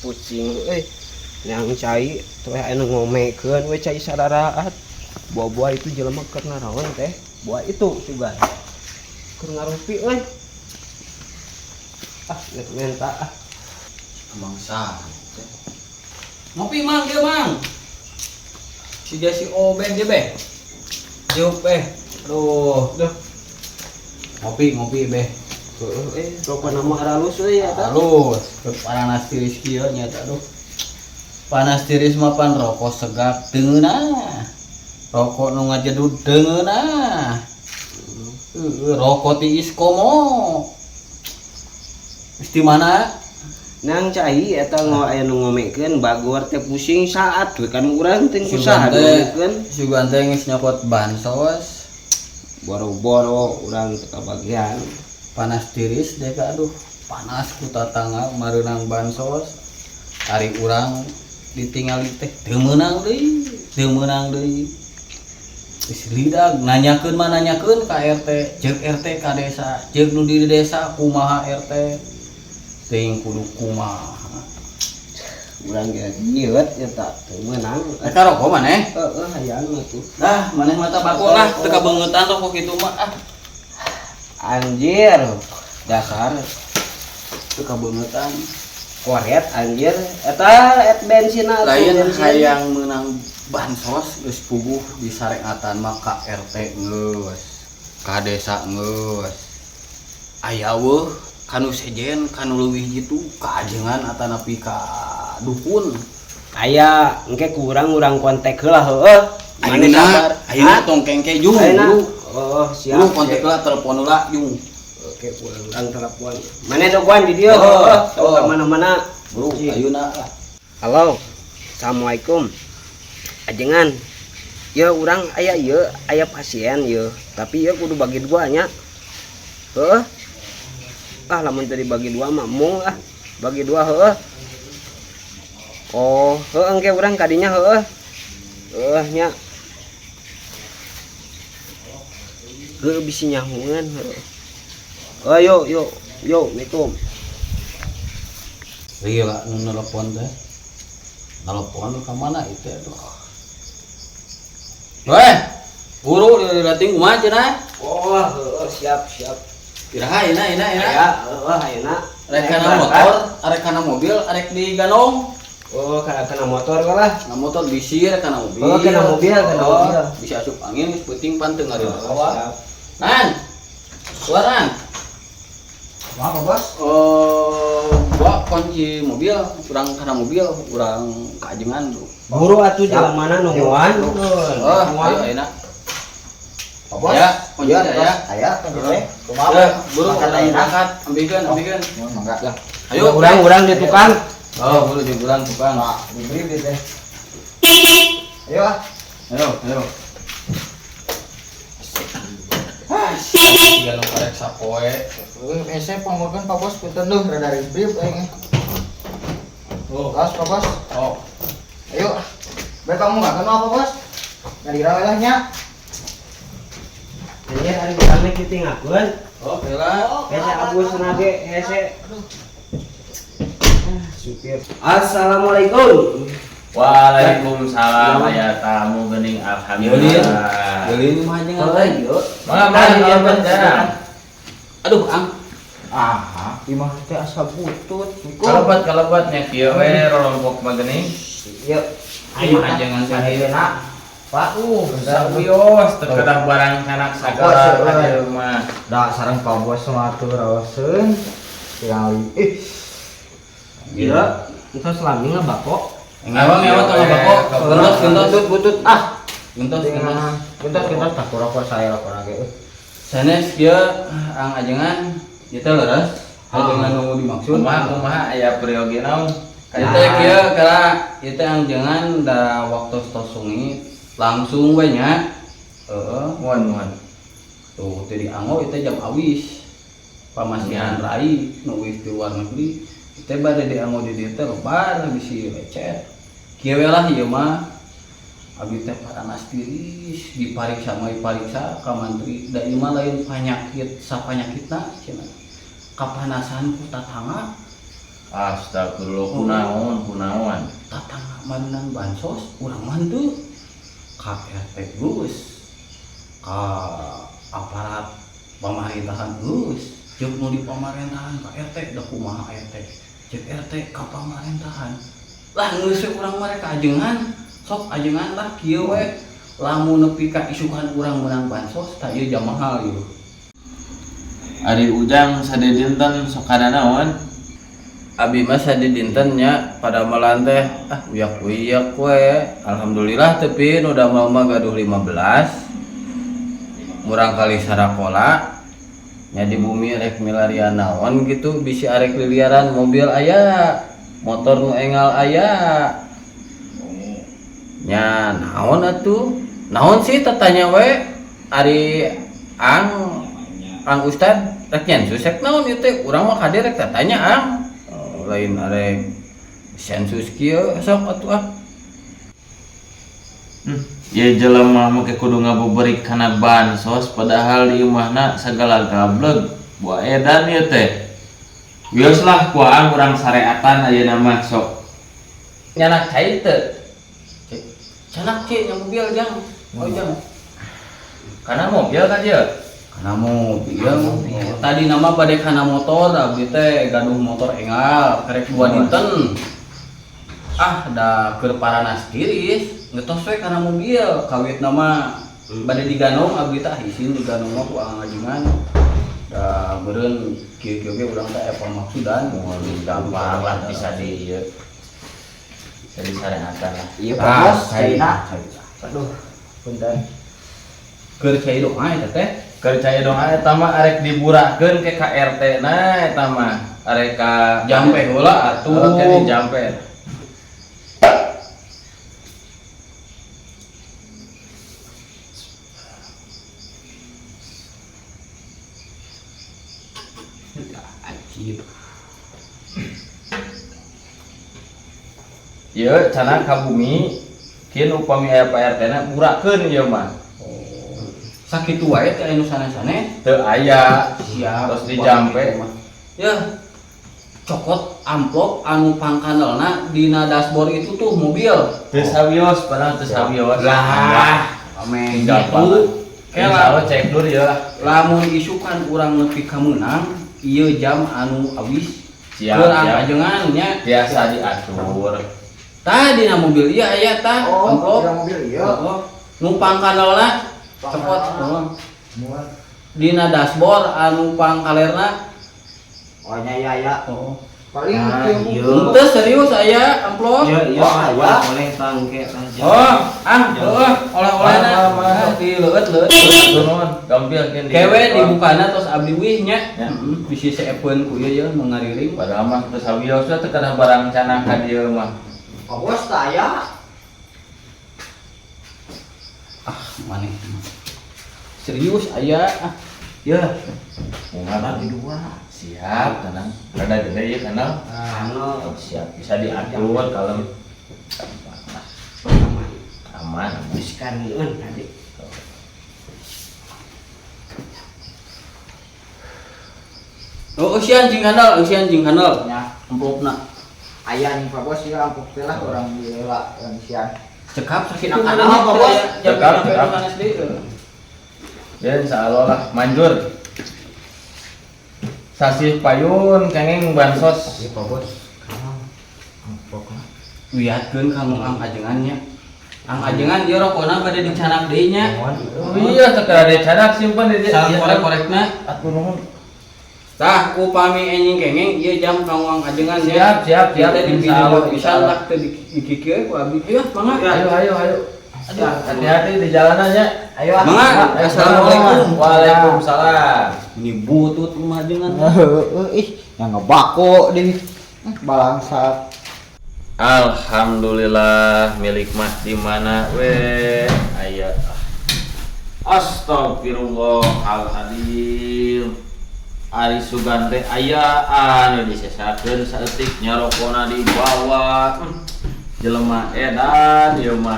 Pusing euy. Yang cai teh anu ngomekeun we cai sararaat. Buah-buah itu jelema keur naraon teh? Buah itu sugan. Keur ngarupi euy. Ah, geus menta ah. Mangsa. Ngopi, Mang, dia, Mang. Si Jasi Obeh dia, Beh. Yuk, Beh. Aduh, Duh. Ngopi, ngopi, Beh. Heeh, rokok nama aralus euy eta. Halus, panas tiris kieu nya eta, aduh. Panas tiris mah pan rokok segak teu ngeunah. Rokok nu ngajedud teu ngeunah. Heeh, rokok tiis komo. Geus di mana? Nang cai eta ngo aya nu ngomekeun bagor teh pusing saat we kan urang teh kusaha Sugan teh, ngomekeun. Sugan teh geus nyokot bansos. Boro-boro urang teu kabagian. Panas tiris deh, aduh, panas ku tatangga mareunang bansos, ari urang ditingali teh teu meunang deui, teu meunang deui, geus lidag nanyakeun mah nanyakeun ka RT, ceuk RT ka desa, ceuk nu di desa kumaha RT, teuing kudu kumaha. Urang ge gieut eta teu meunang. Eta rokok maneh? Heeh, hayang atuh. Ah, maneh mah tabako lah, teu kabeungeutan rokok kitu mah ah. Anjir, dasar Teu kabeungeutan. Koret anjir eta et bensin atuh, Lain bensin. Hayang meunang bansos geus puguh disareatan mah ka RT geus, ka desa geus, aya weuh kanu sejen, kanu leuwih jitu ka ajengan atanapi ka dukun. Aya engke kurang urang kontak heula, heueuh. Maneh Ayeuna sabar. ayeuna Hah? tong kengke jung. Ayeuna. Buru. Oh, siap. Buru kontak heula, telepon heula jung. Oke, urang urang telepon. Maneh doguan di dieu, Oh, heueuh, tong oh. ka mana-mana. Buru ayeuna lah. Halo. Assalamualaikum. Ajengan. Ya urang aya ieu, aya pasien ieu, tapi ieu kudu bagi dua nya. Heueuh. Ah, lamun teu dibagi dua mah mung ah. Bagi dua, heueuh. Oh, heueuh, engke urang kadinya, heueuh. Heueuh nya. Heueuh, bisi nyahoeun, heueuh. Oh, yo yo yo, Assalamualaikum. Lila nu nelpon teh, nelpon ka mana itu, aduh. Weh, buru dilatih kumaha cenah? Oh, heueuh, siap siap. Iraha ayeuna, ayeuna, ayeuna? Aya, heueuh, ayeuna. Arek kana motor, arek kana mobil, arek digandong? Oh, kana kana motor lah. Kana motor bisi, arek kana mobil. Oh, kana mobil, kana Oh, mobil. Bisa asup angin, geus peuting pan teu ngareun Oh, hawa. siap. Nan. Keluar, Nan. Apa, Bos? Oh, gua kunci mobil, urang kana mobil, urang ka ajengan, Bro. Buru atuh jalan mana nungguan. Oh, ayo ayeuna. Pak Bos. Ya, kunci Iya, teh ya. Aya kunci teh. Kumaha? Ya, buru Makan urang ayeuna. berangkat, ambilkeun, ambilkeun. Mun mangga. Ya. Ayo, Urang urang di tukang. Oh, buru di urang tukang. Pak, diberi duit teh. Ayo ah. Ayo, ayo. Ah, siga nu karek sapoe. Euy, hese panggokeun, Pak Bos, punten duh rada ribet aing. Oh, Tos, Pak Bos. oh. Ayo. Baik kamu nggak kenal, Pak Bos? Nyari lah nya. Anjir, ari urang mah kitu ngakeun. Oh, heula. Hese abus ge hese. Ah, supir. Assalamualaikum. Waalaikumsalam, aya tamu geuning, alhamdulillah. Geulin mah ajengan Oh, teh. iya. Mangga, mangga, kalebet jarang. Aduh, ang. Ah, imah teh asa butut. Kalebet, kalebet nya kieu we rolompok mah geuning. Yuk. Ayo ajengan teh. Ayeuna Pak, Sawios teu kedah barang kanak sagala ka dieu mah. Da sareng Pak Bos mah atuh raoseun. Tingali. Ih, Iya, entos lami ngabako. Ngawang ngawang tong ngabako. Gentos, gentos. Butut butut ah. Gentos, gentos. Gentos gentos tak rokok saya rokok ge. Sanes kieu, ang ajengan, ieu teh leres. Ajengan nu dimaksud. Kumaha, kumaha, aya peryogi naon? Ieu teh kieu kala ieu teh angjengan da waktu tos sungi langsung we nya. Heeh. Muhun, muhun. Tuh teu dianggo ieu teh jam awis. Pamasihan rai nu wis di luar negeri. Ieu teh bade dianggo di dieu teh lebar bisi lecet. Kieu we lah ieu mah. Abi teh paranas tiris dipariksa mah dipariksa ka mantri da ieu mah lain panyakit sapanyakitna cenah. Kapanasan ku tatangga. Astagfirullah, kunaon kunaon. Tatangga meunang bansos, urang mah henteu. Ka RT geus, ka aparat pamerintahan geus, jeung nu di pamerintahan ka RT da kumaha RT. Jeung RT ka pamerintahan. Lah geus we urang mah rek ajengan, sok ajengan lah kieu we. Lamun nepi ka isukan urang meunang bansos, tah ieu jam mahal ieu. Ari Ujang sadidinten sok kana naon? Abi mah sadidinten nya pada malan teh ah uyak-uyak we. Alhamdulillah tapi nu damel mah gaduh 15. Murang kali sarakola nya di bumi rek milarian naon gitu bisi arek liliaran mobil aya, motor nu engal aya. Nya naon atuh? Naon sih tatanya we ari ang Ustad rek nyensus rek naon ieu teh urang mah kade rek tatanya ang. Oh, lain arek sensus kieu sok atuh ah. Ya jelema mah make kudu ngabuburit kana bansos padahal di imahna sagala gableg. Buah edan ieu teh. Wios lah ku aang urang sareatan ayeuna mah sok. Nyanak cai teu? Canak cai nya mobil jang. Oh jang. Kana mobil kan ieu? Kana mobil. Tadi nama bade kana motor abdi teh gaduh motor engal karek 2 dinten. Ah da keur paranas tiris ngetos we kana mobil kawit nama bade diganong abdi teh isin diganong mah ku ajengan. Da meureun kieu-kieu ge urang teh aya pamaksudan moal gampang lah bisa di ieu. Bisa disareatan lah. Iya Pak Bos, caina. Aduh, punten. Keur cai doa eta teh. Keur cai doa eta mah arek diburakeun ke ka RT na eta mah. Arek ka jampe heula atuh. Oke di jampe. Ajib. Ieu cenah ka bumi kin upami aya Pak RT na burakeun ieu mah. Sakitu wae teh anu sanes-sanes teu aya. Siap. Terus dijampe. Ya. Cokot amplop anu pangkanelna dina dashboard itu tuh mobil. Teu sawios, padahal teu sawios. Lah, ame Gampang. Kela cek dulu ya lah. Lamun isukan urang nepi ka meunang, ieu jam anu awis. Siap, Keur siap. ajengan nya. Biasa diatur. Tah dina mobil ieu aya tah Oh, amplop. dina mobil ieu. Heeh. Nu pangkanelna cokot. Heeh. Dina dashboard anu pangkalerna. Oh nya iya ya. Oh. Paling Ah, kieu. iya. Henteu serius aya amplop. Iya iya Oh, aya. boleh tangke aja. Oh, ah, heuh, oleh-olehna. Mah, di leueut-leueut. Nuhun, gampil kin di. Kewe dibukana tos abdi wih nya. Ya. Heeh, bisi seepeun ku ieu ya nu ngariring. Padahal mah teu sawios teh kana barang canang ka dieu mah. Pak Bos tah aya. Ah, maneh. Serius aya ah. Ya. Bunga Bagi dua. Siap, tenang. Rada gede ya kanal. Anu Oh, siap, bisa diatur kalau aman. aman. Bisikan eun tadi. Oh, eusian jeung handal, eusian jeung handal. Nya. Amplopna. Aya nih Pak Bos ieu amplop teh lah urang diheula urang isian. Cekap sakitu Nah, mah apa, Bos? Cekap, cekap. Sanes deui. Ya insyaallah lah, manjur. Sasih payun kenging bansos. Iya Pak Bos. Amplopna. Wiatkeun ka nu ang ajengan nya. Ang ajengan ieu rokona bade dicanak deui nya. Oh iya, teu kada dicanak simpen di Salah korek-korekna. Atuh nuhun. Tah upami enjing kengeng ieu jam kanggo ang ajengan nya. Siap, siap, siap. Kita dipilih Insyaallah, pisan insyaallah. lah teu dikikieun ku abdi. Ayo mangga. Ayo, ayo, ayo. Hati-hati di jalanannya. Ayo ah. Mangga. Assalamualaikum. Waalaikumsalam. Ini butut rumah ajengan. Heeh, ih, yang ngebako di balangsat. Alhamdulillah milik mah di mana we aya. Astagfirullahaladzim. Ari sugan teh aya anu disesakeun saeutik nya rokona dibawa. Jelema edan ieu mah.